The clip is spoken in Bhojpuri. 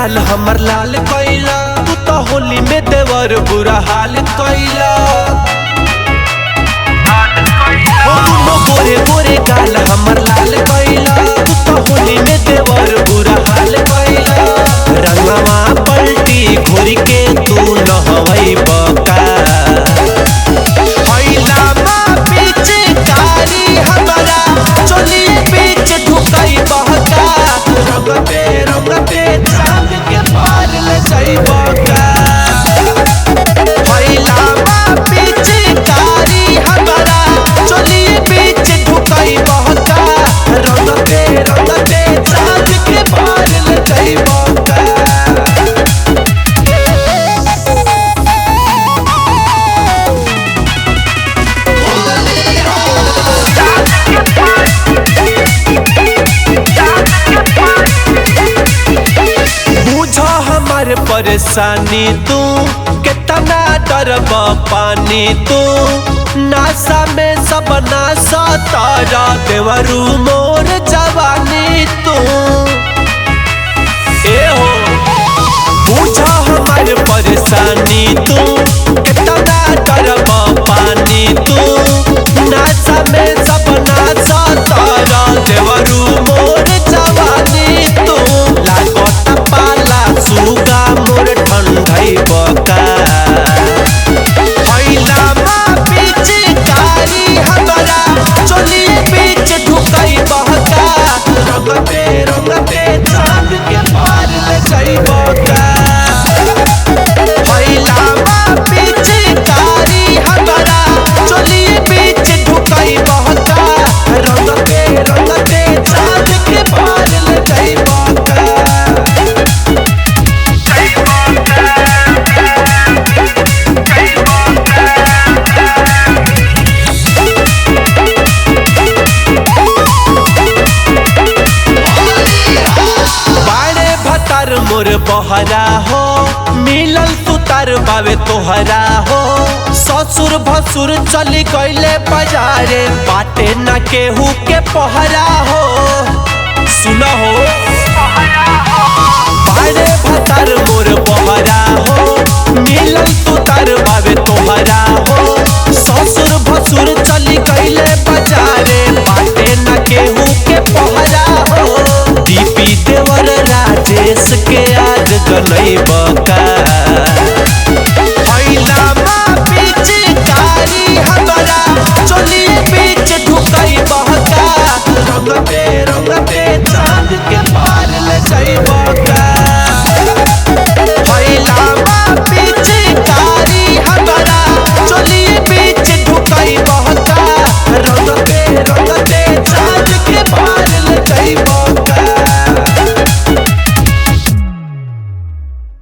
गाल हमर लाल कइला, तू तो होली में देवर बुरा हाल कइला। हो दुनो गोरे गोरे गाल हमर लाल कइला, तू तो होली में देवर बुरा हाल कइला। रंगवा पलटी घोरी के तू नहवई बका, परेशानी तू कितना डरब पानी तू, नासा में सब नासा तारा देवरू मोर जवानी तू। ए हो पूछा हमार परेशानी तू कितना डरब पानी तू, नासा में सब नासा तारा देवरू मोर जवानी तू। लागत पाला सुगा मोर ठंडई बका, मोर बहरा हो मिलल सुतार बावे तोहरा हो, ससुर भसुर चली गईले बाजारे बाटे न केहू के पहरा हो। सुना हो बाड़े भतार मोर बहरा हो मिलल सुतार बावे तोहरा हो, ससुर भसुर चली गईले